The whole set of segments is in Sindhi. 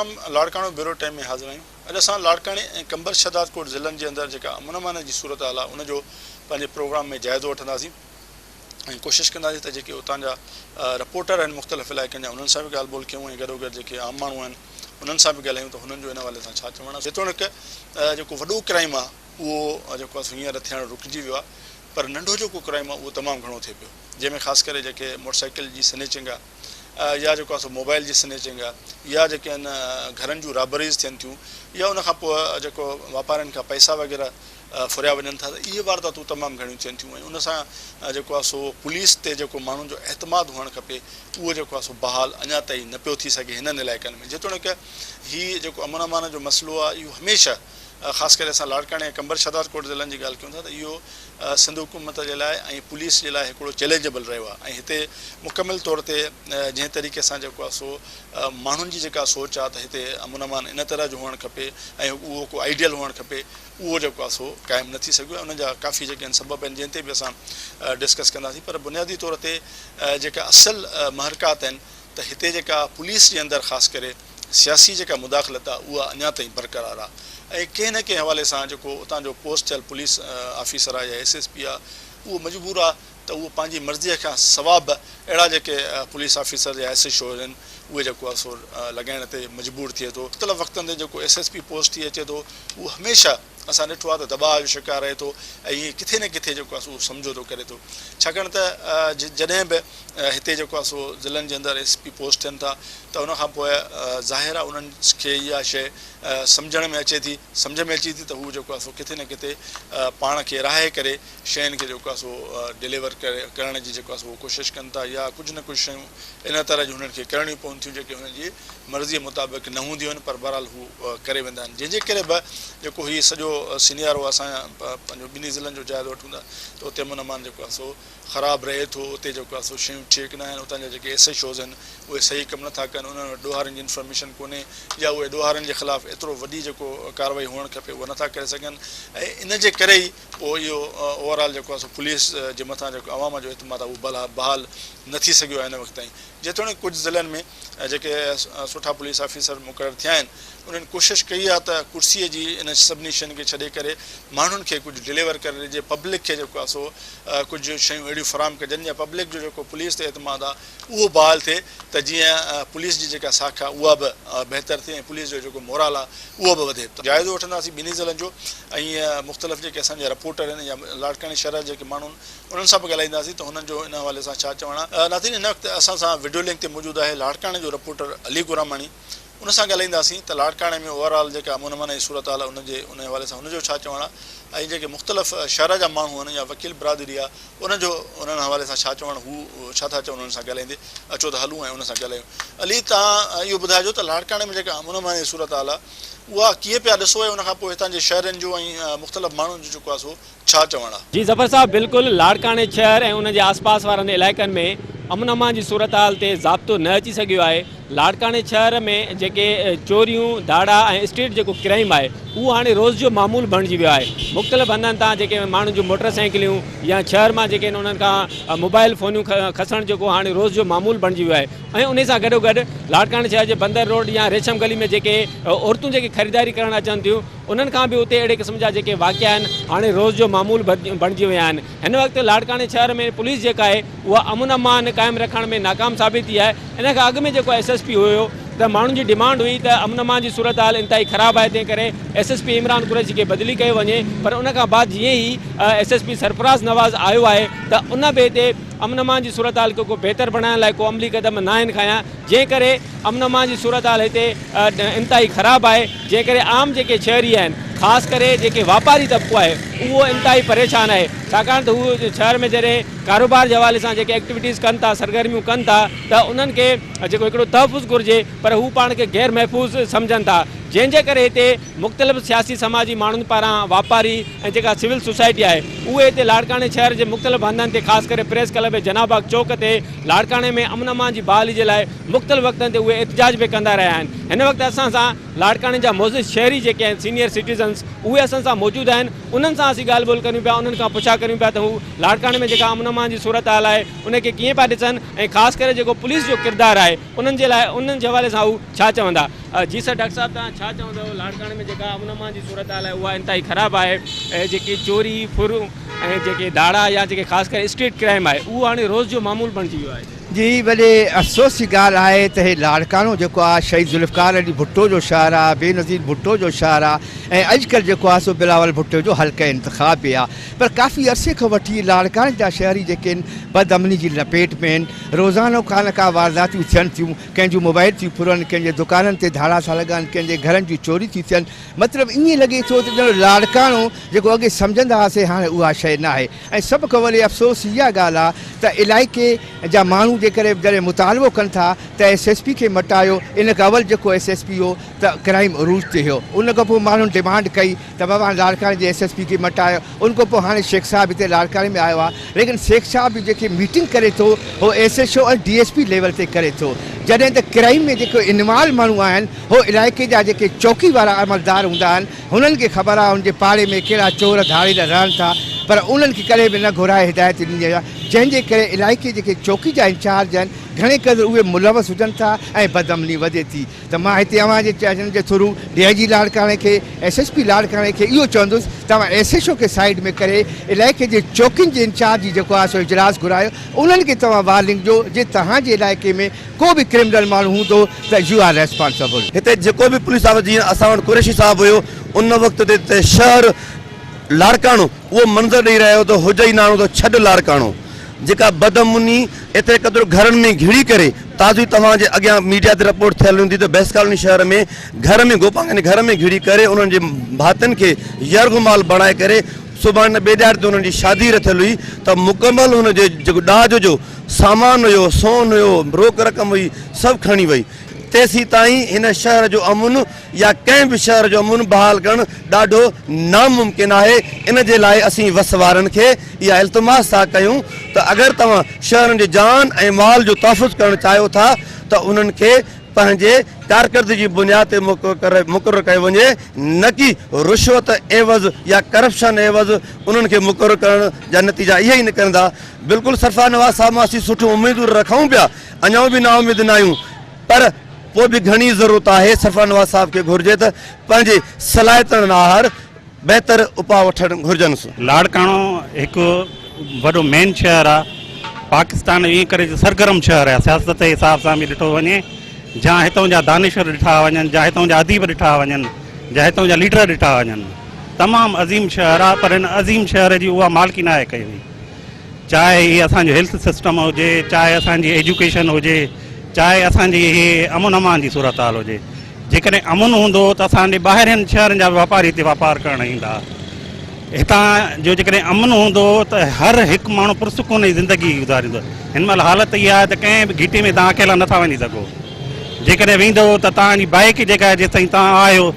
پروگرام لاڙڪاڻو بيورو ٽائيم ۾ حاضر آهيون. اڄ اسان لاڙڪاڻي ۽ قمبر شهدادڪوٽ ضلعن جي اندر جيڪا امن امان جي صورتحال آهي ان جو پنهنجي پروگرام ۾ جائزو وٺنداسين ۽ ڪوشش ڪنداسين ته جيڪي اتان جا رپورٽر آهن مختلف علائقن جا انهن سان به ڳالهه ٻولهه ڪيون ۽ گڏوگڏ جيڪي عام ماڻهو آهن انهن سان به ڳالهايون ته هنن جو ان حوالي سان ڇا چوڻ آهي. جيتوڻيڪ جيڪو وڏو ڪرائيم آهي اهو جيڪو آهي سو هينئر ٿيڻ رڪجي ويو آهي پر ننڍو جيڪو ڪرائيم آهي اهو تمام گهڻو ٿئي پيو جنهن ۾ خاص ڪري جيڪي موٽر سائيڪل جي سنيچنگ آهي يا جيڪو آهي سو موبائل جي سنيچنگ آهي يا جيڪي آهن گهرن جون رابريز ٿين ٿيون يا ان کان پوء جيڪو واپارين کان پئسا وغيره ڦريا وڃن ٿا ته اهي وارداتون تمام گهڻيون ٿين ٿيون ۽ ان سان جيڪو آهي سو پوليس تي جيڪو ماڻهن جو اعتماد هئڻ کپي اهو جيڪو آهي سو بحال اڃا تائين نه پيو ٿي سگهي هنن علائقن ۾ جيتوڻيڪ هي جيڪو امن امان جو مسئلو آهي اهو هميشه خاص ڪري اسان لاڙڪاڻي ۽ قمبر شهدادڪوٽ ضلعن جي ڳالهه ڪيون ٿا ته اهو سنڌ حڪومت جي لاء ۽ پوليس جي لاء هڪڙو چئلينجبل رهيو آهي ۽ هتي مڪمل طور تي جنهن طريقي سان جيڪو آهي سو ماڻهن جي جيڪا سوچ آهي ته هتي امن امان ان طرح جو هئڻ کپي ۽ اهو ڪو آئيڊيل هئڻ کپي اهو جيڪو آهي سو قائم نه ٿي سگهيو ۽ ان جا ڪافي جيڪي آهن سبب آهن جنهن تي به اسان ڊسڪس ڪنداسين پر بنيادي طور تي جيڪا اصل محرڪات آهن ته هتي جيڪا پوليس جي اندر خاص ڪري سياسي جيڪا مداخلت آهي اها اڃا تائين برقرار آهي ۽ ڪنهن نه ڪنهن حوالي سان جيڪو اتان جو پوسٽ ٿيل پوليس آفيسر آهي يا ايس ايس پي آهي اهو مجبور آهي ته اهو پنهنجي مرضي کان سوا به اهڙا جيڪي پوليس آفيسر يا ايس ايڇ او آهن اهي جيڪو آهي سو لڳائڻ تي مجبور ٿئي ٿو. مختلف وقتن تي جيڪو ايس ايس پي پوسٽ ٿي اچي ٿو اهو هميشه اسان ڏٺو آهي ته دٻاء جو شڪار رهي ٿو ۽ ائين ڪٿي نه ڪٿي جيڪو آهي سو اهو سمجهوتو ڪري ٿو ڇاڪاڻ ته جڏهن به هتي جيڪو آهي سو ضلعن جي اندر ايس پي پوسٽ ٿين ٿا ته ان کان پوء ظاهر آهي انهن کي اها شيء سمجهڻ ۾ اچي ٿي سمجهه ۾ اچي ٿي ته هو جيڪو آهي سو ڪٿي نه ڪٿي پاڻ کي راهي ڪري شين کي جيڪو آهي سو ڊليور ڪري ڪرڻ جي جيڪو آهي سو ڪوشش ڪن ٿا يا ڪجهه نه ڪجهه شيون ان طرح جون هنن کي ڪرڻيون پون ٿيون جيڪي هنن جي مرضيء مطابق نه هونديون آهن پر بهرحال هو ڪري ويندا آهن جنهن جي ڪري به جيڪو هي سڄو سينيارو اسان پنهنجو ٻنهي ضلعن جو جائزو وٺون ٿا ته اتي امن امان جيڪو آهي سو خراب رهي ٿو اتي جيڪو آهي سو شيون ٺيڪ نه آهن اتان جا جيڪي ايس ايڇ اوز آهن اهي صحيح ڪم نٿا ڪن انهن وٽ ڏوهارين جي انفارميشن ڪونهي يا اهي ڏوهارين جي خلاف ايترو وڏي جيڪو ڪارروائي هئڻ کپي اها نٿا ڪري سگهن ۽ ان جي ڪري ئي پوء اهو اوور آل جيڪو آهي سو پوليس جي مٿان جيڪو عوام جو اعتماد آهي اهو بحال نه ٿي سگهيو آهي هن وقت تائين جيتوڻيڪ ڪجهه ضلعن ۾ جيڪي سٺا پوليس آفيسر مقرر ٿيا آهن انهن ڪوشش ڪئي آهي ته ڪرسي جي انهن سڀني شين کي ڇڏي ڪري ماڻهن کي ڪجهه ڊليور ڪري ڏجي پبلڪ کي جيڪو آهي سو ڪجهه شيون اهڙيون فراهم ڪجن يا پبلڪ جو جيڪو پوليس تي اعتماد آهي اهو بحال ٿئي ته جيئن پوليس جي جيڪا ساک آهي اها به بهتر ٿئي ۽ پوليس جو جيڪو مورال آهي اهو به وڌي. جائزو وٺنداسين ٻنهي ضلعن جو ۽ مختلف جيڪي اسان جا رپورٽر آهن يا لاڙڪاڻي شهر جا جيڪي ماڻهو آهن انهن سان به ڳالهائينداسين ته هنن جو ان حوالي سان ڇا چوڻ آهي. ناظرين هن وقت اسان سان وڊيو لنڪ تي موجود آهي لاڙڪاڻي جو رپورٽر علي گوراماڻي ان سان ڳالهائينداسين ته لاڙڪاڻي ۾ اوور آل جيڪا امن امان جي صورتحال آهي ان جي ان حوالي سان هن جو ڇا چوڻ آهي ۽ جيڪي مختلف شهر جا ماڻهو آهن يا وڪيل برادري آهي ان جو انهن حوالي سان ڇا چوڻ هو ڇا ٿا چون انهن سان ڳالهائيندي اچو ته هلون ۽ ان سان ڳالهايون علي توهان اهو ٻڌائجو ته لاڙڪاڻي ۾ جيڪا امن امان جي صورتحال آهي اها ڪيئن پيا ڏسو ۽ ان کان پوء هتان جي شهرين جو ۽ مختلف ماڻهن جو جيڪو آهي سو ڇا چوڻ آهي. جي ظفر صاحب بلڪل لاڙڪاڻي شهر ۽ ان جي آس پاس وارن علائقن ۾ امن امان جي صورتحال تي ضابطو نه اچي سگهيو آهي لاڙڪاڻي شهر ۾ جيڪي چوريون ڌاڙا ۽ اسٽريٽ جيڪو ڪرائيم آهي اهو هاڻي روز جو معمول بڻجي ويو آهي مختلف هنڌن تان جيڪي ماڻهن جون موٽر سائيڪليون يا شهر مان جيڪي انهن کان موبائل فونيون کسڻ جيڪو هاڻي روز جو معمول بڻجي ويو آهي ۽ انهي سان گڏو گڏ لاڙڪاڻي شهر جي بندر روڊ يا ريشم گلي ۾ جيڪي عورتون جيڪي خريداري ڪرڻ اچن ٿيون انهن کان به اتي اهڙي قسم جا جيڪي واقعا آهن هاڻي روز جو معمول بڻجي ويا آهن. هن وقت لاڙڪاڻي شهر ۾ پوليس جيڪا آهي اها امن امان قائم رکڻ ۾ ناڪام ثابت ٿي آهي. ان کان اڳ ۾ جيڪو ايس ايس پي هيو ته ماڻهن جي ڊمانڊ هئي ته امن امان جي صورتحال انتهائي خراب آهي تنهن ڪري S S P Imran Qureshi کي بدلي ڪيو وڃي پر ان کان بعد جيئن ئي S S P Sarfaraz Nawaz آيو آهي ته ان به هتي امن امان جي صورتحال کي ڪو بهتر بڻائڻ لاء ڪو عملي قدم ناهن کنيا جنهن ڪري امن امان جي صورتحال هتي انتهائي خراب آهي جنهن ڪري عام جيڪي شهري آهن خاص ڪري جيڪي واپاري طبقو آهي اهو انتهائي پريشان آهي ڇاڪاڻ ته هو شهر ۾ جڏهن ڪاروبار جي حوالي سان جيڪي ايڪٽيوٽيز ڪن ٿا سرگرميون ڪن ٿا ته انهن کي جيڪو هڪڙو تحفظ گهرجي پر هو پاڻ کي غير محفوظ سمجهن ٿا جنهن جي ڪري هتي مختلف سياسي سماجي ماڻهن پاران واپاري ۽ جيڪا سول سوسائٽي آهي اهي هتي لاڙڪاڻي شهر جي مختلف هنڌن تي خاص ڪري پريس ڪلب ۽ جناح باغ چوڪ تي لاڙڪاڻي ۾ امن امان جي بحالي جي لاء مختلف وقتن تي اهي احتجاج به ڪندا رهيا آهن هن وقت اسان سان لاڙڪاڻي جا معزز شهري جيڪي آهن سينيئر سٽيزنس اهي اسان سان موجود آهن انهن سان اسين ڳالهه ٻولهه ڪريون پيا انهن کان پڇا ڪريون پيا ته هو لاڙڪاڻي ۾ جيڪا امن امان جي صورتحال آهي ان کي ڪيئن پيا ڏسن ۽ خاص ڪري جيڪو پوليس جو ڪردار آهي انهن جي لاء انهن جي حوالي سان هو ڇا چوندا. جي سر ڊاڪٽر صاحب توهان ڇا چوندؤ لاڙڪاڻي ۾ جيڪا امن امان جي صورتحال آهي اها انتهائي خراب آهي ۽ جيڪي چوري ڦر ۽ جيڪي ڌاڙا يا جيڪي خاص ڪري اسٽريٽ ڪرائيم آهي اهو هاڻي روز جو معمول بڻجي ويو آهي. جي وڏي افسوس جي ڳالهه آهي ته هي لاڙڪاڻو جيڪو آهي شهيد ذوالفقار علي ڀٽو جو شهر آهي بينظير ڀٽو جو شهر آهي ۽ اڄڪلهه جيڪو آهي سو بلاول ڀٽو جو حلقه انتخاب به آهي پر ڪافي عرصي کان وٺي لاڙڪاڻي جا شهري جيڪي آهن بدامني جي لپيٽ ۾ آهن روزانو ڪا نه ڪا وارداتيون ٿين ٿيون ڪنهن جون موبائل ٿيون ڦرن ڪنهن جي دڪانن تي ڌاڙا ٿا لڳن ڪنهن جي گهرن جون چوريون ٿيون ٿين مطلب ائين لڳي ٿو ته ڄڻ لاڙڪاڻو جيڪو اڳي سمجهندا هئاسين هاڻي اها شيء ناهي ۽ سڀ کان وڏي افسوس اها ڳالهه آهي ته علائقي جا ماڻهو جيڪڏهن جڏهن مطالبو ڪن ٿا ته ايس ايس پي کي مٽايو ان کان اول جيڪو ايس ايس پي هو ته ڪرائيم عروج تي هيو ان کان پوء ماڻهن ڊمانڊ ڪئي ته بابا لاڙڪاڻي جي ايس ايس پي کي مٽايو ان کان پوء هاڻي شيخ صاحب هتي لاڙڪاڻي ۾ آيو آهي ليڪن شيخ صاحب به جيڪي ميٽنگ ڪري ٿو هو S H O ۽ D S P level تي ڪري ٿو جڏهن ته ڪرائيم ۾ جيڪو انوالو ماڻهو آهن هو علائقي جا جيڪي چوڪي وارا عملدار هوندا آهن هنن کي خبر آهي هن جي پاڙي ۾ ڪهڙا چور ڌاڙيل رهن ٿا پر انهن کي ڪڏهن به نه گهرائي هدايت ڏني وئي آهي جنهن جي ڪري علائقي جيڪي چوڪي جا انچارج آهن گهڻي قدر اهي ملوث هجن ٿا ۽ بدامني وڌي ٿي ته مان هتي اوهان جي چينل جي ٿرو ڊي I جي لاڙڪاڻي کي ايس ايس پي لاڙڪاڻي کي اهو چوندس ته اوهان ايس ايڇ او کي سائيڊ ۾ ڪري علائقي جي چوڪين جي انچارج جي جيڪو آهي سو اجلاس گهرايو انهن کي توهان وارننگ ڏيو جي توهان جي علائقي ۾ ڪو به ڪرمنل ماڻهو هوندو ته يو آر ريسپانسبل. هتي جيڪو به پوليس آفيسر جيئن اسان وٽ قريشي صاحب هيو ان وقت تي ته شهر لاڙڪاڻو اهو منظر ڏئي رهيو هو ته هجئي ناڻو ته ڇڏ لاڙڪاڻو جيڪا بدامني ايتري قدر گهرن ۾ گهڙي ڪري تازو ئي توهان جي اڳيان ميڊيا تي رپورٽ ٿيل هوندي ته بحث ڪالوني شهر ۾ گهر ۾ گوپانگن جي گهر ۾ گهڙي ڪري انهن جي ڀاتين کي يرغمال بڻائي ڪري سڀاڻي نه ٻئي ڏهاڙي تي انهن جي شادي رٿيل هئي ته مڪمل هن جي جيڪو ڏاج جو سامان هيو، سون هيو، روڪ رقم هئي، سڀ کڻي وئي. تيسيتائين هن شهر جو امن يا ڪنهن به شهر جو امن بحال ڪرڻ ڏاڍو ناممڪن آهي. ان جي لاء اسين وس وارن کي اها التماس ٿا ڪيون ته اگر توهان شهرن جي جان ۽ مال جو تحفظ ڪرڻ چاهيو ٿا ته انهن کي پنهنجي ڪارڪردگي جي بنياد تي مقرر ڪيو وڃي نه ڪي رشوت عيوض يا ڪرپشن عيوض انهن کي مقرر ڪرڻ جا نتيجا اهي ئي نڪرندا. بلڪل سرفراز نواز صاحب مان اسين سٺيون اميدون رکون پيا اڃا به نااميد ناهيون پر پوء به گهڻي ضرورت آهي سرفراز نواز صاحب کي گهرجي ته پنهنجي صلاحيتن آهر بهتر اپاء وٺڻ گهرجنس. لاڙڪاڻو هڪ وڏو مين شهر آ پاڪستان ائين ڪري سرگرم شهر آ سياست جي حساب سان به ڏٺو وڃي جا هتون جا دانشور ڏٺا وڃن جا هتون جا اديب ڏٺا وڃن جا هتون جا ليڊر ڏٺا وڃن تمام عظيم شهر آ پر هن عظيم شهر جي اها مالڪي ناهي ڪئي وئي چاهي هي اسان جو هيلٿ سسٽم هجي چاهي اسان جي ايجوڪيشن هجي چاهي اسان جي هي امن امان جي صورتحال هجي جيڪڏهن امن هوندو ته اسان ڏي ٻاهرين شهرن جا به واپاري هتي واپار ڪرڻ ايندا هتان جو جيڪڏهن امن هوندو ته هر هڪ ماڻهو پرسڪون جي زندگي گذاريندو هن مهل حالت اها آهي ته ڪنهن به گهٽي ۾ توهان اڪيلا نٿا وڃي سگهو جيڪڏهن ويندو ته توهان جي بائيڪ جيڪا آهي جيستائين توهان آهيو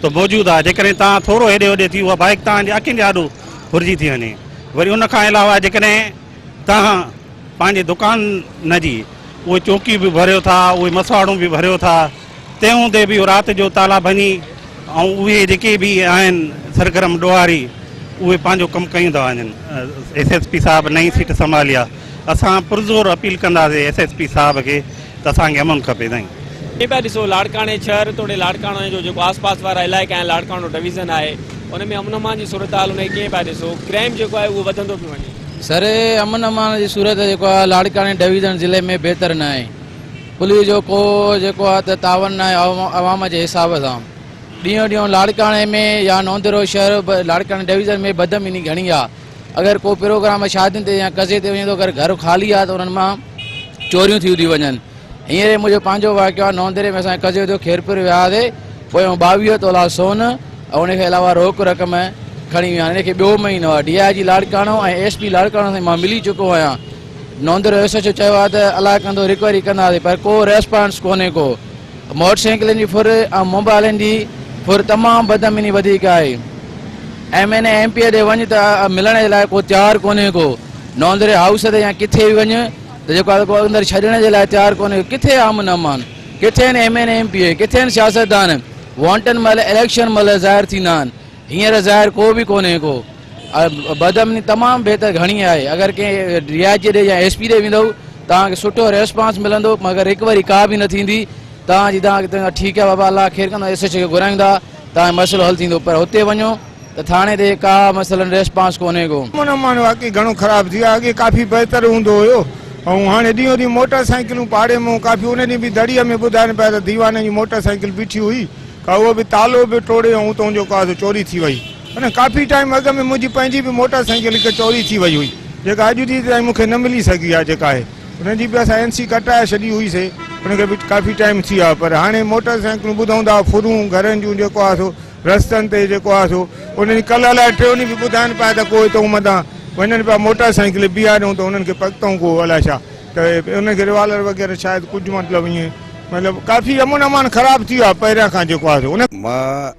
ته موجود آهي جيڪڏهن توهان ٿورو هيڏي هوڏي ٿي اها بائيڪ توهان جي اکين جي آڏو ڦرجي ٿي وڃي وري ان کان علاوه جيڪڏهن توهان پنهنجي دڪان نه جي اهي چوڪيون به ڀريو ٿا اهي مسواڙون به ڀريو ٿا تنهن هوندي به رات جو تالا ڀڃي ۽ اهي جيڪي به آهن سرگرم ڏوهاري اهي پنهنجو ڪم ڪيون ٿا وڃن. ايس ايس پي صاحب نئين سيٽ سنڀالي آ اسان پرزور اپيل ڪنداسين ايس ايس پي صاحب کي ته اسان کي امن کپي سائين. ائين پيا ڏسو لاڙڪاڻي شهر توڙي لاڙڪاڻي جو جيڪو آس پاس وارا علائقا آهن لاڙڪاڻو ڊويزن آهي ان ۾ امن امان جي صورتحال ان کي ڪيئن پيا ڏسو ڪرائيم جيڪو آهي اهو وڌندو پيو وڃي. سر امن امان جي صورت جيڪو آهي لاڙڪاڻي ڊويزن ضلعي ۾ بهتر ناهي پوليس جو ڪو جيڪو آهي ته تعاون ناهي عوام جي حساب سان ڏينهون ڏينهون لاڙڪاڻي ۾ يا نوندرو شهر لاڙڪاڻي ڊويزن ۾ بدامني گهڻي آهي اگر ڪو پروگرام شادين تي يا قضيي تي وڃي ٿو اگر گهر خالي آهي ته انهن مان چوريون ٿيون ٿي وڃن هينئر ئي منهنجو پنهنجو واقعو آهي نوندري ۾ اسان جو قضيو ٿيو خيرپور وياسي پويان 22 تولا سون ۽ ان کان علاوه روڪ رقم کڻي ويا آهن ان کي ٻيو مهينو آهي D I G Larkana ۽ S P Larkana سان مان ملي چڪو آهيان نوندرو ايس ايڇ او چيو آهي ته الله ڪندو رڪوري ڪنداسين پر ڪو ريسپانس ڪونهي ڪو موٽر سائيڪلن جي ڦر ۽ موبائلن جي ڦر تمام بدامني وڌيڪ آهي M N A M P A ڏي وڃ ته ملڻ جي لاء ڪو تيار ڪونهي ڪو نوندري هائوس تي يا ڪٿي به وڃ ته جيڪو آهي ڪو اندر ڇڏڻ جي لاء تيار ڪونهي ڪٿي امن امان ڪٿي آهن M N A M P A ڪٿي آهن سياستدان وونٽن مهل اليڪشن مهل ظاهر ٿيندا آهن هينئر ظاهر ڪو به ڪونهي ڪو بدامني تمام بهتر گهڻي آهي اگر ڪنهن ڊي I جي ڏي يا ايس پي ڏي ويندو توهان کي سٺو ريسپانس ملندو مگر رڪوري ڪا به نه ٿيندي. توهان جي دانهن ڪي ٺيڪ آهي بابا الله خير ڪندو ايس ايڇ او کي گهرايون ٿا توهان جو مسئلو حل ٿيندو پر هتي وڃو ته ٿاڻي تي ڪا مثلا ريسپانس ڪونهي ڪو. امن امان واقعي گهڻو خراب ٿي ويو آهي اڳي ڪافي بهتر هوندو هيو ۽ هاڻي ڏينهون ڏينهن موٽر سائيڪلون پاڙي مون ڪافي ان ڏينهن به دڙي ۾ ٻڌائين پيا ته ديواني جي موٽر سائيڪل بيٺي هئي ڪا اهو به تالو به ٽوڙي ۽ اتون جو ڪا سو چوري ٿي وئي ان ڪافي ٽائيم اڳ ۾ منهنجي پنهنجي به موٽر سائيڪل هڪ چوري ٿي وئي هئي جيڪا اڄ ڏينهن تائين مون کي نه ملي سگهي آهي جيڪا آهي ان جي به اسان اين سي ڪٽرائي ڇڏي هئي سي ان کي به ڪافي ٽائيم ٿي ويو آهي پر هاڻي موٽر سائيڪلون ٻڌون ٿا ڦرون گهرن جون جيڪو آهي سو رستن تي جيڪو آهي سو انهن جي ڪلهه الائي ٽيون ڏينهن به ٻڌائن پيا ته ڪو اتئون متان وڃن پيا موٽر سائيڪل بيهاريون ته انهن کي پڪتئون ڪو الائي ڇا ته انهن کي ريوالر وغيره شايد ڪجهه مطلب ائين مطلب ڪافي امن امان خراب ٿي ويو آهي پهريان کان جيڪو آهي سو ان مان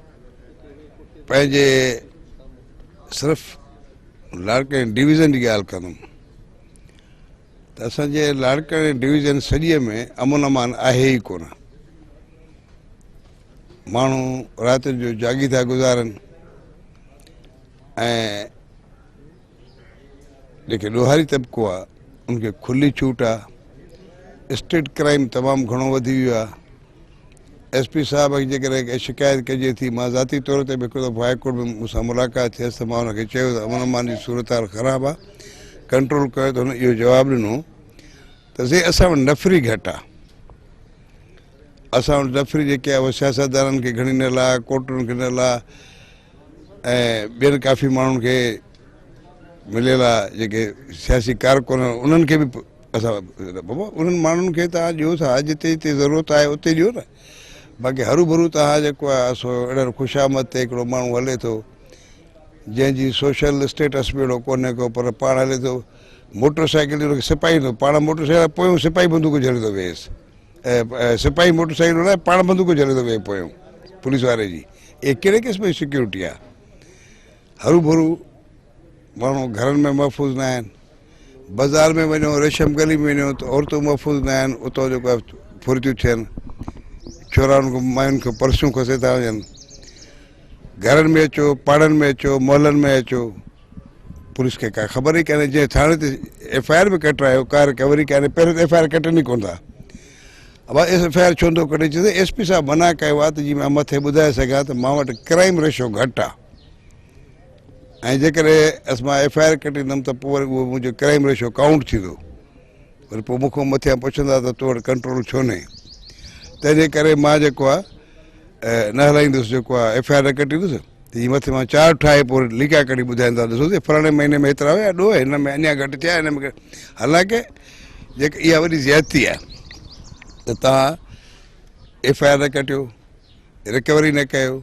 پنهنجي صرف لاڙڪاڻي ڊويزن جي ڳالهه ڪندم ته اسان جي لاڙڪاڻي ڊويزن سڄي ۾ امن امان آهي ئي ڪونه. ماڻهو راتين جو جاڳي ٿا گذارن ۽ جيڪي ڏوهاري طبقو آهي ان کي کلي ڇوٽ آهي. اسٽريٽ ڪرائيم تمام گهڻو وڌي ويو آهي. ايس پي صاحب کي جيڪڏهن ڪا شڪايت ڪجي ٿي، مان ذاتي طور تي به هڪ دفعو هاء ڪورٽ ۾ مون سان ملاقات ٿيس ته مان هن کي چيو ته امن امان جي صورتحال خراب آهي، ڪنٽرول ڪيو ته هن اهو جواب ڏنو ته سائين اسان وٽ نفري گهٽ آهي، اسان وٽ نفري جيڪي آهي اها سياستدانن کي گهڻي نه لا، ڪورٽن کي نه لا ۽ ٻين ڪافي ماڻهن کي مليل آهي جيڪي سياسي ڪارڪن آهن انهن کي به اسان بابا انهن ماڻهن کي توهان ڏيو ٿا جتي جتي ضرورت آهي اتي ڏيو نه باقي هرو ڀرو توهان جيڪو آهي سو اهڙن خوشامد تي هڪڙو ماڻهو هلي ٿو جنهن جي سوشل اسٽيٽس به اهڙو ڪونهي ڪو پر پاڻ هلي ٿو موٽر سائيڪل تي هن کي سپاهي نٿو پاڻ موٽر سائيڪل پويون سپاهي بندوق جهلي ٿو ويهيس سپاهي موٽر سائيڪل هلائي پاڻ بندوق جهلي ٿو ويهي پويون پوليس واري جي اهي ڪهڙي قسم جي سيڪيورٽي آهي هرو ڀرو ماڻهو گهرن ۾ محفوظ نه آهن بازار ۾ وڃو ريشم گلي ۾ وڃو ته عورتون محفوظ نه آهن اتان جيڪو آهي ڦر ٿيون ٿين ڇورائن کان ماين کان پرسيون کسي ٿا وڃن گهرن ۾ اچو پاڙن ۾ اچو محلن ۾ اچو پوليس کي ڪا خبر ئي ڪانهي جنهن ٿاڻي تي ايف I R به ڪٽرايو ڪا رڪوري ڪانهي پهريون ته ايف I R ڪٽن ئي ڪونه ٿا ابا ايف I R ڇو نٿو ڪٽي چي ايس پي صاحب منع ڪيو آهي ته جي مان مٿي ٻڌائي سگهان ته مان وٽ ڪرائيم ريشو گهٽ آهي ۽ جيڪڏهن اس مان ايف I R ڪٽيندم ته پوء وري اهو منهنجو ڪرائيم ريشو ڪائونٽ ٿيندو وري پوء مون کان مٿيان پڇندا ته تو وٽ ڪنٽرول ڇو نهي تنهن جي ڪري مان جيڪو آهي نه هلائيندس جيڪو آهي ايف I R نه ڪٽيندس ته جي مٿي مان چارٽ ٺاهي پوء وري ليڪا ڪڍي ٻڌائيندا ڏسو ته فلاڻي مهيني ۾ هيترا هيا ڏوهه هن ۾ اڃا گهٽ ٿيا هن ۾ حالانڪه جيڪا اها وڏي زيادتي آهي ته توهان ايف I R نه ڪٽيو رڪوري نه ڪيو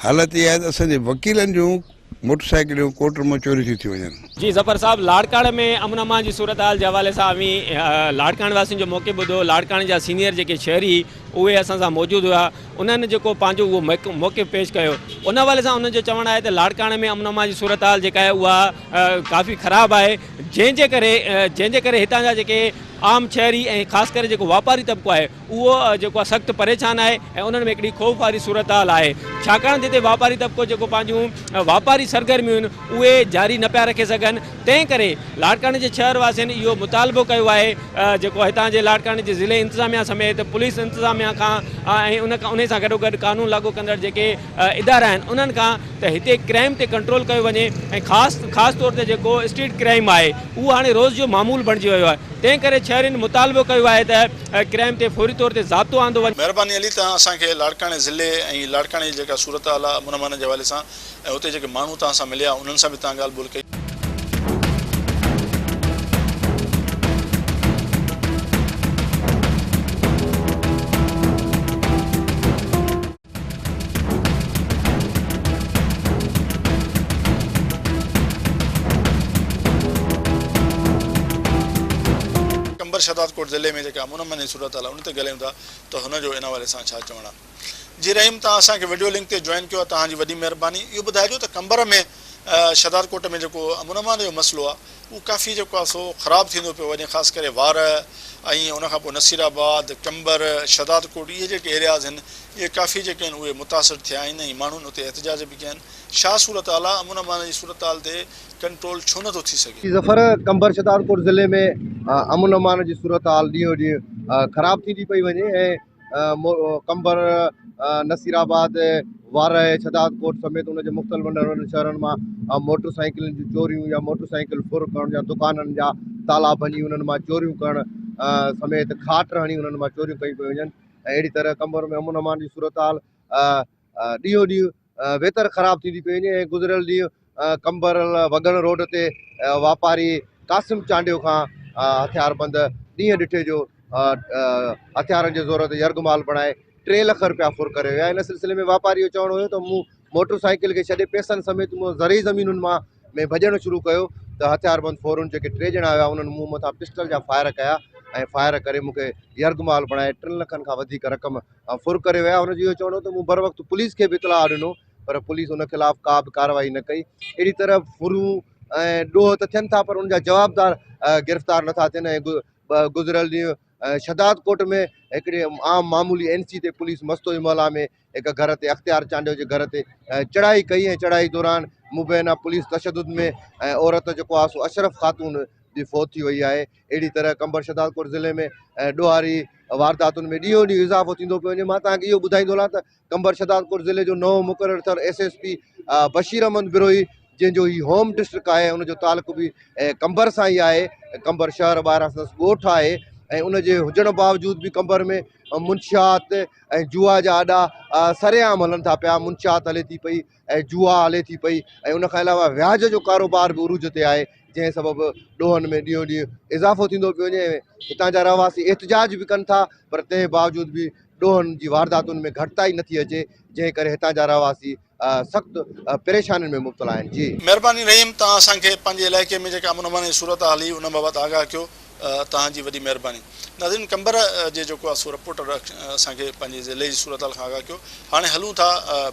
حالت اها آهي ته اسان جي وڪيلن جون موٽر سائيڪليون ڪورٽن مان چوري ٿيون ٿي وڃن. جي ظفر صاحب لاڙڪاڻي ۾ امن امان جي صورتحال جي حوالي سان اوهين لاڙڪاڻي واسين جو موقف ٻڌو لاڙڪاڻي جا سينيئر جيڪي شهري اهي اسان سان موجود هيا انهن جيڪو پنهنجو اهو موقف پيش ڪيو ان حوالي سان انهن جو چوڻ آهي ته لاڙڪاڻي ۾ امن امان جي صورتحال جيڪا آهي اها ڪافي خراب آهي جنهن جي ڪري جنهن جي ڪري هتان جا جيڪي عام شهري ۽ خاص ڪري جيڪو واپاري طبقو آهي اهو جيڪو آهي سخت پريشان آهي ۽ انهن ۾ هڪڙي خوف واري صورتحال آهي ڇاڪاڻ جتي واپاري طبقو جيڪو پنهنجون واپاري سرگرميون آهن اهي جاري نه پيا رکي سگهن تنهن ڪري لاڙڪاڻي جي شهر واسين اهو مطالبو ڪيو آهي جيڪو هتان جي لاڙڪاڻي جي ضلعي انتظاميا سميت پوليس انتظاميا کان ۽ ان انهي سان گڏوگڏ قانون لاڳو ڪندڙ جيڪي ادارا آهن انهن کان ته هتي ڪرائيم تي ڪنٽرول ڪيو وڃي ۽ خاص خاص طور تي جيڪو اسٽريٽ ڪرائيم آهي اهو هاڻي روز جو معمول بڻجي ويو آهي تنهن ڪري شهرين مطالبو ڪيو آهي ته ڪرائيم تي فوري طور تي ضابطو آندو وڃي. مهرباني علي توهان اسان کي لاڙڪاڻي ضلعي ۽ لاڙڪاڻي جي جيڪا صورتحال آهي امن امان جي حوالي سان ۽ اتي جيڪي ماڻهو توهان سان مليا انهن سان به توهان ڳالهه ٻولهه ڪئي. قمبر شهدادڪوٽ ضلعي ۾ جيڪا امن امان جي صورتحال آهي ان تي ڳالهايون ٿا ته هن جو ان حوالي سان ڇا چوڻ آهي. جي رحيم توهان اسان کي وڊيو لنڪ تي جوائن ڪيو آهي توهان جي وڏي مهرباني اهو ٻڌائجو ته قمبر ۾ شهدادڪوٽ ۾ جيڪو امن امان جو مسئلو آهي اهو ڪافي جيڪو آهي سو خراب ٿيندو پيو وڃي خاص ڪري وارهه ۽ ان کان پوء نصير آباد، قمبر، شهدادڪوٽ اهي جيڪي ايرياز آهن اهي ڪافي جيڪي آهن اهي متاثر ٿيا آهن ۽ ماڻهن اتي احتجاج به ڪيا آهن ڇا صورتحال آهي امن امان جي صورتحال تي ڪنٽرول ڇو نٿو ٿي سگهي؟ ظفر، قمبر شهدادڪوٽ ضلعي ۾ امن امان جي صورتحال ڏينهون ڏينهن خراب ٿيندي پئي وڃي ۽ قمبر، نصير آباد، وارهه، شھداد ڪوٽ سميت ان جي مختلف ننڍن وڏن شهرن مان موٽر سائيڪلن جون چوريون يا موٽر سائيڪل ڦر ڪرڻ يا دڪانن جا تالا ڀڃي انهن مان چوريون ڪرڻ سميت کاٽ هڻي انهن مان چوريون ڪيون پيون وڃن ۽ اهڙي طرح قمبر ۾ امن امان جي صورتحال ڏينهون ڏينهن ويتر خراب ٿيندي پئي وڃي ۽ گذريل ڏينهن قمبر وڳڻ روڊ تي واپاري قاسم چانڊيو کان هٿياربند ڏينهن ڏٺي جو هٿيارن جي زور تي يرغمال بڻائي ٽي لک رپيا ڦر ڪري ويا. ان سلسلي ۾ واپاري جو چوڻ هيو ته مون موٽر سائيڪل کي ڇڏي پئسن سميت مون زرعي زمينن مان ۾ ڀڄڻ شروع ڪيو ته هٿياربند ڦورن جيڪي ٽي ڄڻا هيا انهن مون مٿان پسٽل جا فائر ڪيا ۽ فائر ڪري مون کي يرغمال بڻائي ٽن لکن کان وڌيڪ رقم ڦر ڪري ويا. هن جو اهو چوڻ هو ته مون بروقت پوليس کي به اطلاع ڏنو پر پوليس ان خلاف ڪا به ڪارروائي نه ڪئي. اهڙي طرح ڦرون ۽ ڏوهه ته ٿين ٿا پر ان جا جوابدار گرفتار نٿا ٿين ۽ گذريل ڏينهن شھداد ڪوٽ ۾ هڪڙي عام معمولي اين سي تي پوليس مستوئي محلا ۾ هڪ گهر تي اختيار چانڊيو جي گهر تي چڙهائي ڪئي ۽ چڙهائي دوران مبينا پوليس تشدد ۾ عورت جيڪو آهي سو اشرف خاتون به فوت ٿي وئي آهي اهڙي طرح قمبر شھداد ڪوٽ ضلعي ۾ ڏوهاري وارداتن ۾ ڏينهون ڏينهن اضافو ٿيندو پيو وڃي مان توهان کي اهو ٻڌائيندو هلان ته قمبر شھدادڪوٽ ضلعي جو نئون مقرر ٿيل S S P Bashir Ahmed Brohi جنهن جو هي هوم ڊسٽرڪٽ آهي ان جو تعلق به قمبر سان ئي آهي قمبر شهر ٻاهران سندس ڳوٺ آهي ۽ ان جي هجڻ باوجود به قمبر ۾ منشيات ۽ جوا جا اڏا سرعام هلن ٿا پيا منشيات هلي ٿي پئي ۽ جوا هلي ٿي پئي ۽ ان کان علاوه وياج جو ڪاروبار به عروج تي آهي جنهن سبب ڏوهن ۾ ڏينهون ڏينهن اضافو ٿيندو پيو وڃي هتان جا رهواسي احتجاج به ڪن ٿا پر تنهن باوجود به ڏوهن جي وارداتن ۾ گهٽتائي نٿي اچي جنهن ڪري هتان جا رهواسي سخت پريشانين ۾ مبتلا آهن جي. مهرباني رحيم توهان اسان کي پنهنجي علائقي ۾ جيڪا امن امان جي صورتحال هئي ان بابت آگاهه ڪيو توهان جي وڏي مهرباني ناظرين قمبر جي جيڪو آهي سو رپورٽر اسان کي پنهنجي ضلعي جي صورتحال کان آگاهه ڪيو هاڻي هلون ٿا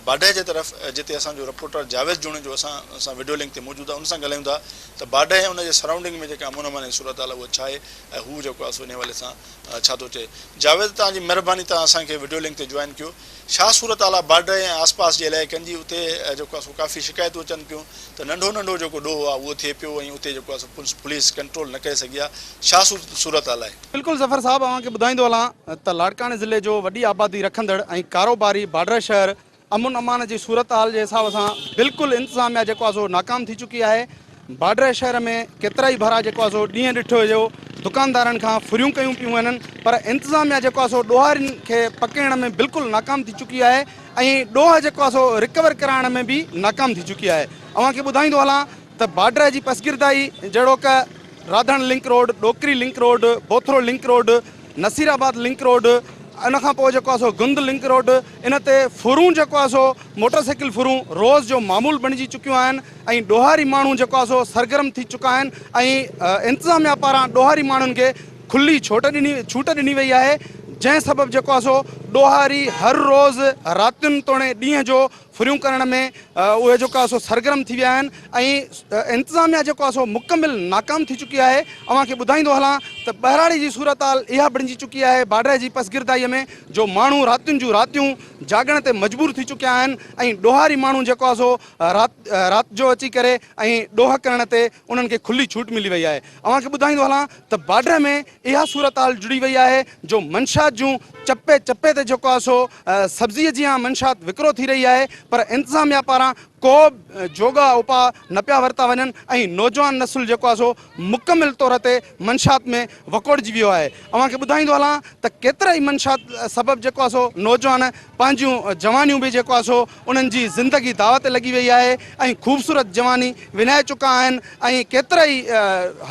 باڊهه جي طرف جتي اسان جو رپورٽر جاويد جوڻيجو اسان سان وڊيو لنڪ تي موجود آهي ان سان ڳالهايون ٿا ته باڊهه ۽ ان جي سرائونڊنگ ۾ جيڪا امن امان جي صورتحال آهي اها ڇا آهي ۽ هو جيڪو آهي سو ان حوالي سان ڇا ٿو چئي. جاويد توهان جي مھرباني توهان اسان کي وڊيو لنڪ تي جوائن ڪيو. ڇا صورتحال آ بارڊر ۽ آس پاس جي علائقن جي اتي جيڪو آ سو ڪافي شڪايتون اچن پيون ته ننڍو ننڍو جيڪو ڏوھ آ اهو ٿئي پيو ۽ اتي جيڪو آ سو پوليس ڪنٽرول نه ڪري سگهي آ ڇا صورتحال آهي. بلڪل ظفر صاحب اوهان کي ٻڌائيندو هلان ته لاڙڪاڻي ضلعي جو وڏي آبادي رکندڙ ۽ ڪاروباري بارڊر شهر امن امان جي صورتحال جي حساب سان بلڪل انتظاميا جيڪو آهي سو ناڪام ٿي چڪي آهي، باڊري شهر ۾ ڪيترائي ڀيرا جيڪو آهي سو ڏينهن ڏٺو جو دڪاندارن کان ڦريون ڪيون پيون وڃن پر انتظاميا جيڪو آهي سو ڏوهارين کي پڪڙڻ ۾ بلڪل ناڪام ٿي چڪي آهي ۽ ڏوهه جيڪو آهي سو رڪور ڪرائڻ ۾ به ناڪام ٿي چڪي آهي اوهان کي ٻڌائيندو هلان ته باڊري جي پسگردائي جهڙوڪ Radhan link road, Dokri link road, Bothro link road, Nasirabad link road, ان کان پوء جيڪو آهي سو گند لنڪ روڊ، ان تي ڦرون جيڪو آهي سو موٽر سائيڪل ڦرون روز جو معمول بڻجي چڪيون آهن ۽ ڏوهاري ماڻهو جيڪو آهي سو سرگرم ٿي چڪا آهن ۽ انتظاميا پاران ڏوهاري ماڻهن کي کلي ڇوٽ ڏني ڇوٽ ڏني وئي آهي جنهن سبب جيڪو آهي سو ڏوهاري هر روز راتين توڻي ڏينهن جو ڦريون ڪرڻ ۾ اهي جيڪو آهي سو سرگرم ٿي ويا آهن ۽ انتظاميا جيڪو آهي سو مڪمل ناڪام ٿي چڪي آهي اوهان کي ٻڌائيندو هلان ته ٻهراڙي جي صورتحال اها بڻجي چڪي آهي باڊهه جي پسگردائي ۾ جو ماڻهو راتين جون راتيون جاڳڻ تي مجبور ٿي چڪيا آهن ۽ ڏوهاري ماڻهو جيڪو آهي سو رات رات جو اچي ڪري ۽ ڏوهه ڪرڻ تي انهن کي کلي ڇوٽ ملي وئي آهي اوهان کي ٻڌائيندو هلان ته باڊهه ۾ اها صورتحال جڙي وئي آهي جو منشيات جون چپي چپي تي جيڪو آهي سو سبزيء جيان منشيات وڪرو ٿي رهي آهي پر انتظاميا پاران ڪو به جوڳا اپاء نه پيا ورتا وڃن ۽ نوجوان نسل جيڪو آهي سو مڪمل طور تي منشيات ۾ وڪوڙجي ويو آهي اوهان کي ٻڌائيندو هلان ته ڪيترائي منشيات سبب جيڪو آهي سو نوجوان پنهنجون جوانيون به جيڪو آهي سو انهن جي زندگي داء تي لڳي وئي آهي ۽ خوبصورت جواني وڃائي چڪا آهن ۽ ڪيترائي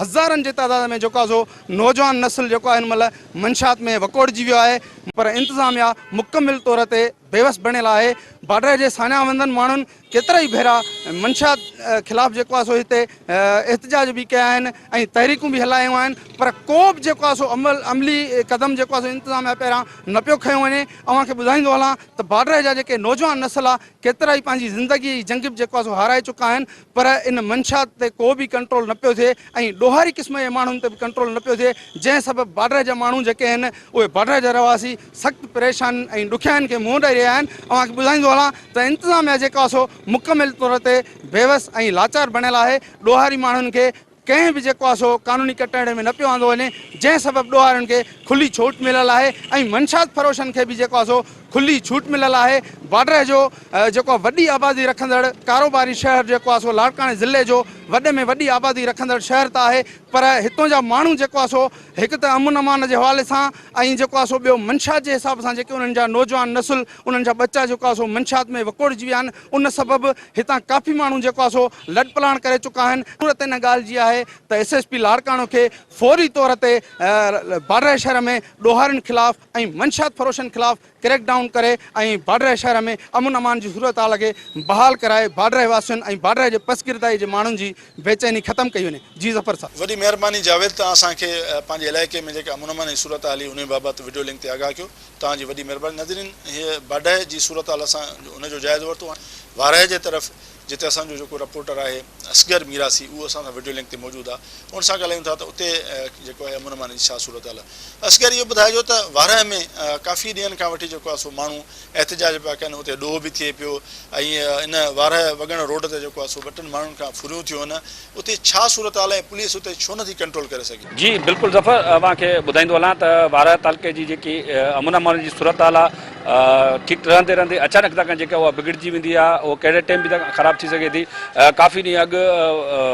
هزارن جي تعداد ۾ جيڪو آهي سو نوجوان نسل جيڪو آهي هن مهل منشيات ۾ وڪوڙجي ويو آهي پر انتظاميا مڪمل طور تي بيوس بڻيل آهي بارڊر جي ساڃاهه وندن ماڻهن ڪيترائي ڀيرا منشيات خلاف جيڪو آهي سو هتي احتجاج به ڪيا آهن ۽ تحريڪون به هلايون آهن پر ڪو به جيڪو آهي سو عمل عملي قدم جيڪو آهي سو انتظاميا پهريان نه پيو کنيو وڃي اوهان کي ٻڌائيندو هلان ته بارڊر جا جيڪي نوجوان نسل آهي ڪيترائي پنهنجي زندگي جي جنگ به جيڪو آهي سو هارائي چڪا آهن پر ان منشيات تي ڪو به ڪنٽرول نه پيو ٿئي ۽ ڏوهاري قسم جي ماڻهن تي به ڪنٽرول نه پيو ٿئي جنهن سبب بارڊر جا ماڻهو جيڪي آهن اهي بارڊر جا رهواسي سخت پريشانين ۽ ڏکيائين کي منهن ڏئي رهيا آهن اوهان کي ٻڌائيندو هلان ته انتظاميا جيڪو آهي سو مڪمل طور تي بيوس ۽ لاچار بڻيل آهي ڏوهاري ماڻهن کي. ڪنهن به جيڪو آهي سو قانوني ڪٽهڙي ۾ نه پيو آندو وڃي، جنهن سبب ڏوهارين کي کلي ڇوٽ مليل آهي ۽ منشيات فروشن کي به جيڪو آهي سو کلي ڇوٽ مليل آهي. باڊهه جو جيڪو آهي وڏي آبادي رکندڙ ڪاروباري شهر جيڪو آهي سو لاڙڪاڻي ضلعي جو وڏي ۾ وڏي آبادي رکندڙ شهر ته آهي پر هتون جا ماڻهو جيڪو آهي سو هڪ ته امن امان جي حوالي سان ۽ جيڪو آهي سو ٻيو منشيات جي حساب سان جيڪي انهن جا نوجوان نسل انهن جا ٻچا جيڪو آهي سو منشيات ۾ وڪوڙجي ويا آهن ان سبب هتان ڪافي ماڻهو جيڪو آهي سو لڏپلاڻ ڪري چڪا آهن. ضرورت ان ڳالهه جي آهي ته ايس ايس پي لاڙڪاڻو کي فوري طور تي باڊهه شهر ۾ ڏوهارين خلاف ۽ منشيات فروشن خلاف ڪريڪ ڊائون ڪري ۽ باڊهه شهر ۾ امن امان جي صورتحال کي بحال ڪرائي باڊهه واسين ۽ باڊهه جي پسگردائي جي ماڻهن جي بيچيني ختم ڪئي وڃي. جي ظفر صاحب. وڏي مهرباني جاويد توهان اسان کي پنهنجي علائقي ۾ جيڪا امن امان جي صورتحال هئي انهي بابت وڊيو لنڪ تي آگاهه ڪيو. توهان جي وڏي مهرباني ناظرين هي باڊهه جي صورتحال اسان ان جو جائزو ورتو هاڻي وارهه جي طرف جتي اسان جو جيڪو رپورٽر آهي اصغر ميراسي اهو اسان سان وڊيو لنڪ تي موجود آهي ان سان ڳالهايون ٿا ته اتي جيڪو آهي امن امان جي ڇا صورتحال آهي اصغر اهو ٻڌائجو ته وارهه ۾ ڪافي ڏينهن کان وٺي جيڪو آهي سو ماڻهو احتجاج پيا ڪن اتي ڏوهه به ٿئي پيو ۽ ان وارهه وڳڻ روڊ تي جيڪو آهي سو ٻه ٽن ماڻهن کان ڦريون ٿيون آهن اتي ڇا صورتحال آهي ۽ پوليس اتي ڇو نٿي ڪنٽرول ڪري سگهي؟ جي بلڪل ظفر اوهان کي ٻڌائيندو هلان ته وارهه تعلقي جي جيڪي امن امان جي صورتحال آهي ٺيڪ رهندي رهندي اچانڪ تڪ جيڪا اها بگڙجي ويندي آهي اهو ڪهڙي ٽيم به خراب ٿي سگهي ٿي ڪافي ڏينهن اڳ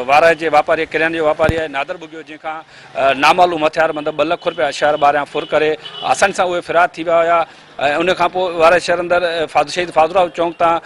وارهه جي واپاري ڪرياني جو واپاري آهي نادر ٻگهيو جنهن کان نامعلوم هٿياربند ٻه لک روپيا شهر ٻاهريان ڦر ڪري آساني سان اهي فرار ٿي ويا هيا ۽ ان کان پوء وارهه شهر اندر شهيد فاضل چونڪ تان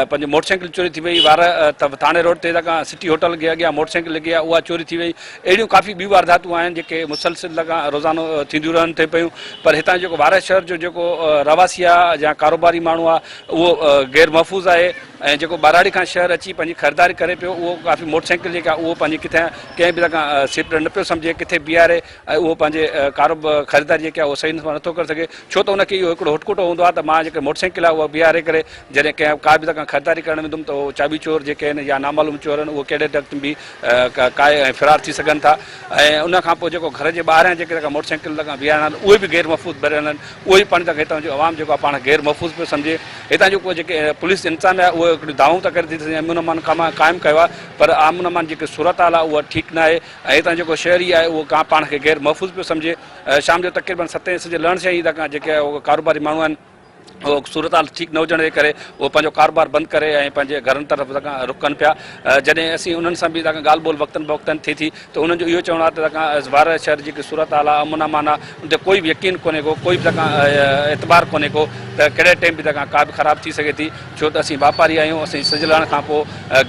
پنهنجي موٽر سائيڪل چوري ٿي وئي وارهه ٿاڻي روڊ تي تکان سٽي هوٽل جي اڳيان موٽر سائيڪل لڳي آهي اها چوري ٿي وئي اهڙيون ڪافي ٻيون وارداتون آهن جيڪي مسلسل تکان روزانو ٿينديون رهن ٿي پيون پر هتان جيڪو وارهه شهر جو جيڪو رهواسي آهي يا ڪاروباري ماڻهو آهي اهو غير محفوظ آهي ۽ جيڪو ٻهراڙي کان شهر اچي پنهنجي خريداري ڪري پيو اهو ڪافي موٽر سائيڪل جيڪا اهو پنهنجي ڪٿي ڪنهن به تکان سيف نه پيو سمجهي ڪٿي بيهاري ۽ اهو پنهنجي ڪاروب خريداري جيڪي آهي اهو صحيح نموني نٿو ڪري سگهي ڇو ته ان کي اهو هڪڙو هٽڪوٽو هوندو آهي ته مان جيڪا موٽر سائيڪل آهي اها بيهاري ڪري جڏهن ڪنهن ڪا به کان خريداري ڪرڻ ويندم ته اهو چاٻي چور جيڪي آهن يا نامعلوم چور آهن اهو ڪهڙي وقت به ڪاهي ۽ فرار ٿي سگهن ٿا ۽ ان کان پوء جيڪو گهر جي ٻاهريان جيڪي موٽر سائيڪل لڳا بيهارڻا آهن اهي به غير محفوظ بڻيل آهن اهي به پاڻ هتان جو عوام جيڪو آهي پاڻ غير محفوظ پيو سمجهي هتان جو جيڪي پوليس انتظاميا آهي اهي هڪڙيون دعوائون ته ڪري ٿي ته امن امان قائم ڪيو آهي پر امن امان جيڪي صورتحال آهي اها ٺيڪ ناهي ۽ هتان جيڪو شهري آهي اهو ڪا پاڻ کي غير محفوظ پيو سمجهي. شام جو تقريبن ستين سج لهڻ سان ئي هتان کان جيڪي ڪاروباري ماڻهو آهن اهو صورتحال ٺيڪ نه هجڻ جي ڪري اهو پنهنجو ڪاروبار بند ڪري ۽ پنهنجي گهرن طرف هتان کان رخ ڪن پيا. جڏهن اسين انهن سان به هتان کان ڳالهه ٻولهه وقتن بوقتن ٿئي ٿي ته انهن جو اهو چوڻ آهي ته هتان کان وارهه شهر جي جيڪي صورتحال آهي امن امان آهي ان تي ڪوئي به يقين ڪونهي ڪو ڪوئي به هتان کان اعتبار ڪونهي ڪو ته ڪهڙي ٽيم به هتان کان ڪا به خراب ٿي سگهي ٿي ڇو ته اسين واپاري آهيون اسين سج لهڻ کان پوء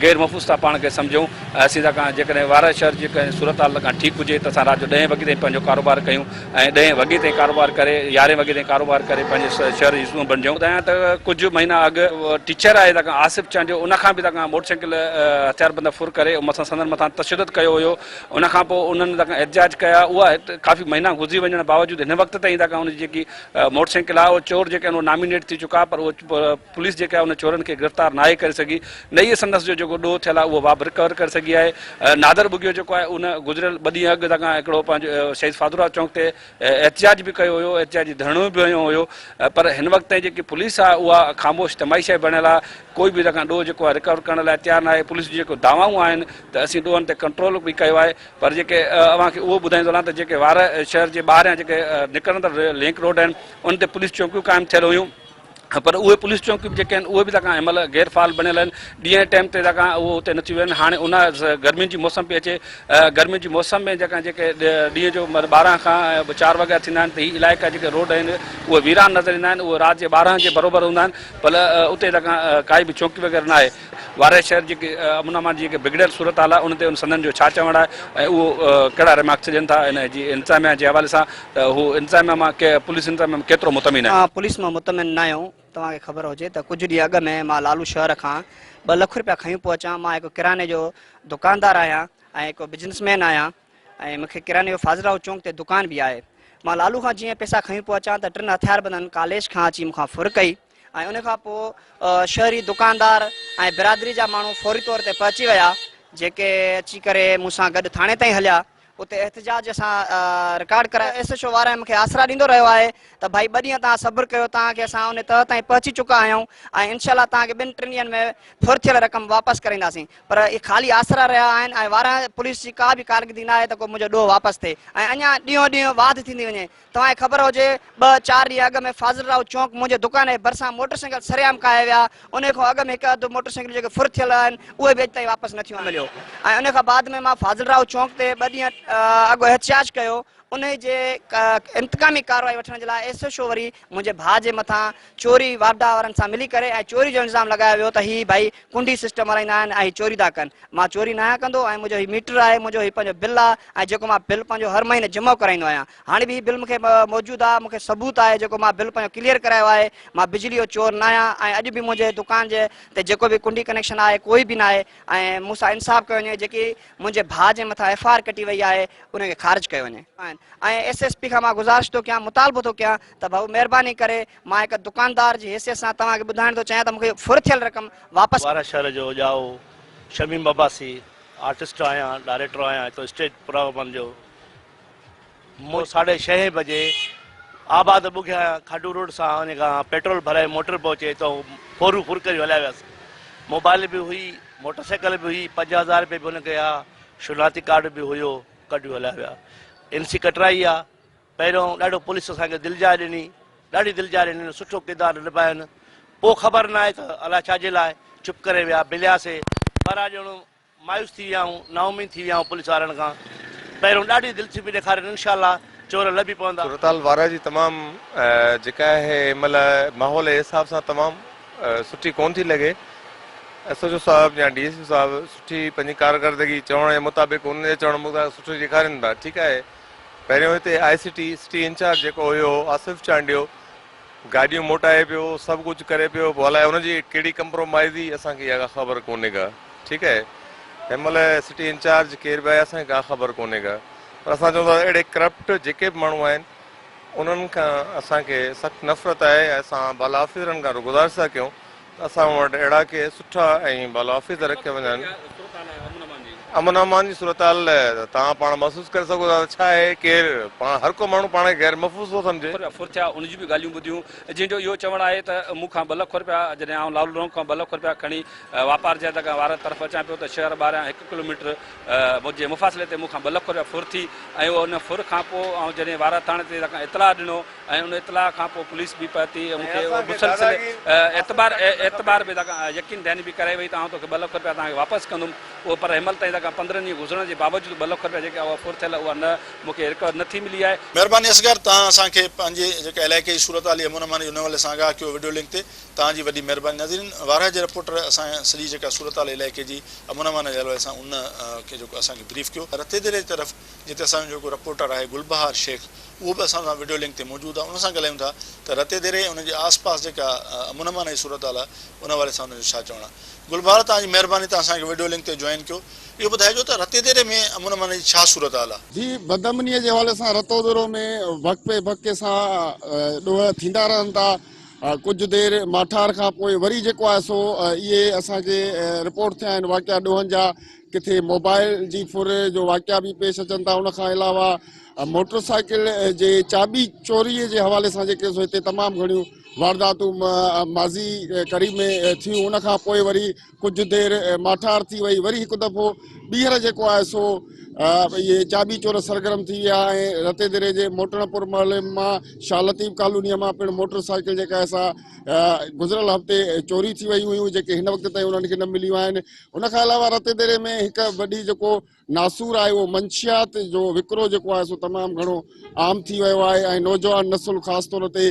غير محفوظ ٿا پاڻ کي سمجهون. اسين ته کان جيڪڏهن وارهه شهر جي ڪنهن صورتحال کان ٺيڪ هجي ته اسان رات جو ڏهين وڳي تائين پنهنجو ڪاروبار ڪيون ۽ ڏهين وڳي تائين ڪاروبار ڪري يارهين وڳي تائين ڪاروبار ڪري پنهنجي شهر جي سونهن بڻجون. ٻڌايان ته ڪجهه مهينا اڳ ٽيچر آهي ته کان آصف چانڊيو ان کان به ته کان موٽر سائيڪل هٿياربند ڦر ڪري مٿان سندن مٿان تشدد ڪيو هيو ان کان پوء انهن ته کان احتجاج ڪيا اها ڪافي مهينا گذري وڃڻ باوجود هن وقت تائين ته کان ان جي جيڪي موٽر سائيڪل آهي اهو چور جيڪي آهن اهي نامينيٽ ٿي چڪا پر اهو پوليس جيڪا ان چورن کي گرفتار ناهي ڪري سگهي نه ئي سندس جو جيڪو ڏوهه ٿيل آهي اهو واپ رڪور ڪري سگهي آهي. نادر ٻگهيو جيڪو آهي ان گذريل ٻه ڏينهن اڳ تکان هڪڙو پنهنجو شهيد فاضل چونڪ تي احتجاج به ڪيو هيو احتجاجي ڌرڻو به هنيو هيو پر هن وقت تائين جيڪي پوليس آهي اها خاموش تماشائي بڻيل آهي ڪوئي به تکان ڏوهه جيڪو آهي رڪور ڪرڻ لاء تيار ناهي پوليس جون جيڪو دعوائون آهن ته اسين ڏوهن تي ڪنٽرول به ڪيو آهي پر جيڪي اوهان کي اهو ٻڌائيندو هلان ته جيڪي وارهه شهر جي ٻاهريان جيڪي نڪرندڙ لنڪ روڊ آهن ان تي پوليس چونڪيون قائم ٿيل هيون پر اهي پوليس چونڪيون به جيڪي آهن اهي به تکان هن مهل غير فعال بڻيل آهن ڏينهن جي ٽائيم تي تکان اهو اتي نٿيون ويهن هاڻي ان گرمين جي موسم پئي اچي گرمين جي موسم ۾ جيڪا جيڪي ڏينهن جو 12 کان 4 وڳا ٿيندا آهن ته هي علائقا جيڪي روڊ آهن اهي ويران نظر ايندا آهن اهي رات جي 12 جي بروبر هوندا آهن پر اتي تکان ڪائي به چونڪي وغيره نه آهي وارهه شهر جي امن امان جي جيڪي بگڙيل صورتحال آهي ان تي سندن جو ڇا چوڻ آهي ۽ اهو ڪهڙا ريمارڪس ڏين ٿا ان جي انتظاميا جي حوالي سان ته هو انتظاميا مان پوليس انتظاميا مان ڪيترو مطمئن آهن. اسان پوليس مان مطمئن نه آهيون توهان کي خبر هجي ته ڪجهه ڏينهن اڳ ۾ مان لالو شهر کان ٻه لک رپيا کنيون پيو اچان مان هڪ ڪراني جو دڪاندار آهيان ۽ هڪ بزنس مين آهيان ۽ مون کي ڪراني جو فاضل راهو چونڪ تي دڪان به آهي مان لالو کان جيئن پئسا کنيون پيو اچان ته ٽن هٿياربندن ڪاليج کان اچي مون کان ڦر ڪئي ۽ ان کان پوء شهري دڪاندار ۽ برادري جا ماڻهو فوري طور تي پهچي ويا جيڪي اچي ڪري مون سان گڏ ٿاڻي تائين هليا. اتي احتجاج اسان رڪارڊ ڪرايو. ايس ايڇ او وارهه مون کي آسرا ڏيندو رهيو آهي ته ڀائي ٻه ڏينهن توهان صبر ڪيو توهان کي اسان ان تهه تائين پهچي چڪا آهيون ۽ انشاء الله توهان کي ٻن ٽن ڏينهن ۾ ڦر ٿيل رقم واپس ڪرائينداسين پر اهي خالي آسرا رهيا آهن ۽ وارهه پوليس جي ڪا به ڪارڪردگي نه آهي ته ڪو منهنجو ڏوهه واپس ٿئي ۽ اڃا ڏينهون ڏينهن واڌ ٿيندي وڃي. توهان کي خبر هجي ٻه چار ڏينهن اڳ ۾ فاضل راهو چونڪ منهنجي دڪان جي ڀرسان موٽر سائيڪل سرعام ڪاهي ويا انهي کان اڳ ۾ هڪ اڌ موٽر سائيڪلون جيڪي ڦر ٿيل آهن اهي به اڄ تائين واپس نه ٿيون آهن. مليو ۽ انهي کان بعد ۾ مان فاضل راهو چونڪ تي ٻه ڏينهن اڳ احتجاج ڪيو انهي جي انتقامي ڪارروائي وٺڻ جي لاء ايس ايڇ او وري منهنجي ڀاء جي مٿان چوري واپڊا وارن سان ملي ڪري ۽ چوري جو الزام لڳايو ويو ته هي ڀائي ڪنڊي سسٽم هلائيندا آهن ۽ هي چوري ٿا ڪن. مان چوري ناهيان ڪندو ۽ منهنجو هي ميٽر آهي، منهنجو هي پنهنجو بل آهي ۽ جيڪو مان بل پنهنجو هر مهيني جمع ڪرائيندو آهيان. هاڻي به هي بل مون کي موجود آهي، مون کي ثبوت آهي جيڪو مان بل پنهنجو ڪليئر ڪرايو آهي. مان بجلي جو چور ناهيان ۽ اڄ به منهنجي دڪان جي تي جيڪو به ڪنڊي ڪنيڪشن آهي ڪوئي به ناهي ۽ مون سان انصاف ڪيو وڃي جيڪي منهنجي ڀاء جي مٿان ايف I R ڪٽي وئي آهي ان کي خارج ڪيو وڃي. آهن ۽ ايس ايس پي کان مان گذارش ٿو ڪيان مطالبو ٿو ڪيان ته ڀائو مهرباني ڪري مان هڪ دڪاندار جي حيثيت سان توهان کي ٻڌائڻ ٿو چاهيان ته مون کي ڦر ٿيل رقم واپس. وارهه شهر جو ڄائو شميم عباسي آرٽسٽ آهيان ڊائريڪٽر آهيان هتو اسٽيج پروگرامن جو مون ساڍي ڇهين بجي آباد ٻگهيا کاڊو روڊ سان ان کان پيٽرول ڀرائي موٽر پهچي هتو ڦورو ڦر ڪري هليا ويس موبائل به هئي موٽر سائيڪل به هئي 5000 روپيه به هن کي ها شناختي ڪارڊ به هيو ڪڍيو هليا ويا اين سي ڪٽرائي آ پهريون ڏاڍو پوليس اسان کي دلجاء ڏني، ڏاڍي دلجاء ڏني، سٺو ڪردار نڀاين، پوء خبر ناهي ته الاء ڇا جي لاء چپ ڪري ويا، ملياسي، پر ڄڻ مايوس ٿي ويا آهيون، نااميد ٿي ويا آهيون پوليس وارن کان، پهريون ڏاڍي دلچسپي ڏيکارين، انشاء الله چور لڀي پوندا. صورتحال وارهه جي تمام جيڪا آهي هن مهل ماحول جي حساب سان تمام سٺي ڪون ٿي لڳي ايس ايڇ او صاحب يا ڊي ايس پي صاحب سٺي پنهنجي ڪارڪردگي چوڻ جي مطابق انهن جي چوڻ مطابق سٺي ڏيکارين ٿا ٺيڪ آهي پهريون هتي آء سي ٽي سٽي انچارج جيڪو هيو آصف چانڊيو گاڏيون موٽائي پيو سڀ ڪجهه ڪري پيو پوء الائي ان جي ڪهڙي ڪمپرومائز هئي اسان کي اها ڪا خبر ڪونهي ڪا ٺيڪ آهي هن مهل سٽي انچارج ڪير به آهي اسان کي ڪا خبر ڪونهي ڪا پر اسان چئون ٿا اهڙي ڪرپٽ جيڪي به ماڻهو آهن انهن کان اسان کي سخت نفرت آهي اسان بالا آفيسرن کان گذارش ٿا ڪيون اسان وٽ اهڙا ڪي سٺا ۽ بالا آفيسر رکيا وڃن. امن امان جي صورتحال توهان پاڻ محسوس ڪري سگهو ٿا ته ڇا آهي ڪير پاڻ هر ڪو ماڻهو پاڻ کي غير محفوظ ٿو سمجهي. ڦر ٿيا ان جون به ڳالهيون ٻڌيون جنهن جو اهو چوڻ آهي ته مون کان ٻه لک رپيا جڏهن آئون لالو رونق کان ٻه لک رپيا کڻي واپار جي حد کان وارهه طرف اچان پيو ته شهر ٻاهريان هڪ ڪلوميٽر جي مفاصلي تي مون کان ٻه لک رپيا ڦر ٿي ۽ ان ڦر کان پوء آئون جڏهن وارهه ٿاڻي تي اطلاع ڏنو ۽ ان اطلاع کان پوء پوليس به پهتي ۽ مون کي مسلسل اعتبار اعتبار به يقين دهاني به ڪرائي وئي ته آئون توکي ٻه لک رپيا توهان کي واپس ڪندم اهو پر هن مهل تائين تڪ 15 ڏينهن گذرڻ جي باوجود ٻه لک رپيا جيڪا اها ڦر ٿيل اها نه مون کي رڪور نه ٿي ملي آهي. مهرباني اصغر توهان اسان کي پنهنجي جيڪا علائقي جي صورتحال امن امان جي ان حوالي سان آگاهه ڪيو وڊيو لنڪ تي توهان جي وڏي مهرباني ناظرين وارهه جي رپورٽر اسان سڄي جيڪا صورتحال علائقي جي امن امان جي حوالي سان ان کي جيڪو اسان کي بريف ڪيو رتيديري جي طرف جتي اسان جو جيڪو رپورٽر آهي گلبهار شيخ اهو به اسان سان وڊيو لنڪ تي موجود آهي ان سان ڳالهايون ٿا ته رتي ديري ۽ ان جي آس پاس جيڪا امن امان جي صورتحال آهي ان حوالي سان ان جو ڇا چوڻ آهي گل بهار توهان جي مهرباني توهان اسان کي وڊيو لنڪ تي جوائن ڪيو اهو ٻڌائجو ته رتي ديري ۾ امن امان جي ڇا صورتحال آهي. جي بدامني جي حوالي سان رتوديرو ۾ وقفي وقفي سان ڏوهه ٿيندا رهن ٿا ڪجهه دير ماٺار کان پوء وري جيڪو آهي سو اهي اسان کي رپورٽ ٿيا آهن واقعا ڏوهن جا ڪٿي موبائل جي ڦر جو واقعا به پيش اچن ٿا ان کان علاوه موٽر سائيڪل جي چاٻي چوري جي حوالي سان جيڪي سو هتي تمام گهڻيون وارداتون ماضي قريب ۾ ٿيون ان کان پوء وري ڪجهه دير ماٺار ٿي وئي وري هڪ دفعو ٻيهر جيڪو آهي سو اهي چاٻي چور سرگرم ٿي ويا ۽ رتي دري جي موٽڻپور محلي مان شاهه لطيف ڪالوني مان پڻ موٽر سائيڪل جيڪا آهي سا گذريل هفتي چوري ٿي ويون هيون جيڪي هن وقت تائين انهن کي نه مليون آهن ان کان علاوه رتي دري ۾ هڪ وڏي جيڪو ناسور آهي اهو منشيات جو وڪرو جيڪو آهي سو تمام گهڻو عام ٿي ويو آهي ۽ نوجوان نسل خاص طور تي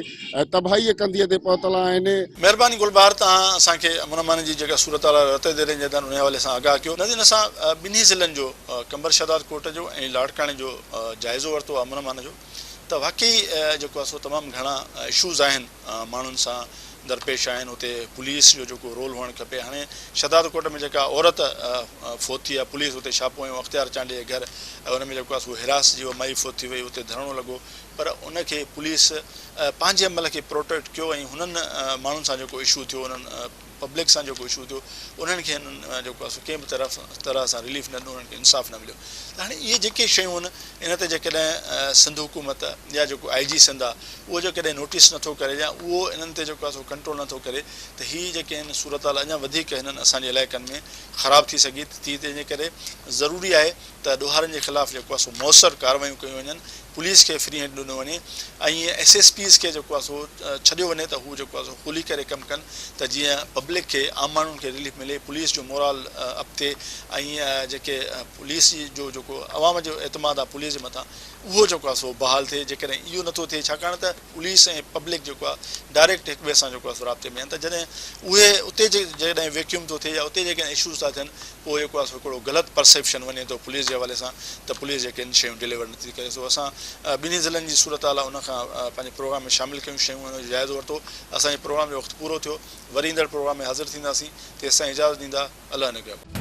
تباهيء ڪنڌيء تي پهتل آهن. مهرباني گل بهار توهان اسان کي امن امان جي جيڪا صورتحال آهي رتي ديري جي اندر انهي حوالي سان آگاهه ڪيو. ناظرين اسان ٻنهي ضلعن جو قمبر شهداد ڪوٽ جو ۽ لاڙڪاڻي جو جائزو ورتو آهي امن امان جو ته واقعي جيڪو آهي سو تمام گهڻا اشوز آهن ماڻهن سان درپيش آهن اتي پوليس جو جيڪو رول هئڻ کپي هاڻي شهداد ڪوٽ ۾ جيڪا عورت فوت ٿي آهي پوليس اتي ڇاپو هنيو اختيار چانڊيي جي گهر ۽ ان ۾ جيڪو آهي سو هراسجي اها مائي فوت ٿي وئي اتي ڌرڻو لڳو پر ان کي پوليس پنهنجي عمل کي پروٽيڪٽ ڪيو ۽ هنن ماڻهن سان جيڪو اشو ٿيو انهن پبلڪ سان جيڪو اشو ٿيو انهن کي هنن جيڪو آهي سو ڪنهن به طرف طرح سان رليف نه ڏنو انهن کي انصاف نه مليو ته هاڻي اهي جيڪي شيون آهن ان تي جيڪڏهن سنڌ حڪومت يا جيڪو آئي جي سنڌ آهي اهو جيڪڏهن نوٽيس نٿو ڪري يا اهو انهن تي جيڪو آهي سو ڪنٽرول نٿو ڪري ته هي جيڪي آهن صورتحال اڃا وڌيڪ هنن اسان جي علائقن ۾ خراب ٿي سگهي ٿي تنهن جي ڪري ضروري آهي ته ڏوهارين جي خلاف جيڪو آهي سو موثر ڪارروايون ڪيون وڃن، پوليس کي فري هينڊ ڏنو وڃي ۽ ايس ايس پيز کي جيڪو آهي سو ڇڏيو وڃي ته هو جيڪو آهي سو کلي ڪري ڪم ڪن ته جيئن پبلڪ کي عام ماڻهن کي رليف ملي، پوليس جو مورال اپ ٿئي ۽ جيڪي پوليس جو جيڪو عوام جو اعتماد آهي پوليس جي مٿان اهو جيڪو آهي سو بحال ٿئي، جيڪڏهن اهو نٿو ٿئي ڇاڪاڻ ته پوليس ۽ پبلڪ جيڪو آهي ڊائريڪٽ هڪ ٻئي سان جيڪو آهي سو رابطي ۾ آهن ته جڏهن اهي اتي جيڪڏهن ويڪيوم ٿو ٿئي يا اتي جيڪڏهن اشوز ٿا ٿين پوء جيڪو آهي سو هڪڙو غلط پرسيپشن وڃي ٿو پوليس جي حوالي سان ته پوليس جيڪي آهن شيون ڊليور نٿي ڪري سو اسان ٻنهي ضلعن جي صورتحال ان کان پنهنجي پروگرام ۾ شامل ڪيون شيون ان جو جائزو ورتو اسان جي پروگرام جو وقت پورو ٿيو وري ايندڙ پروگرام ۾ حاضر ٿينداسين تيستائين اجازت ڏيندا الله نگهبان.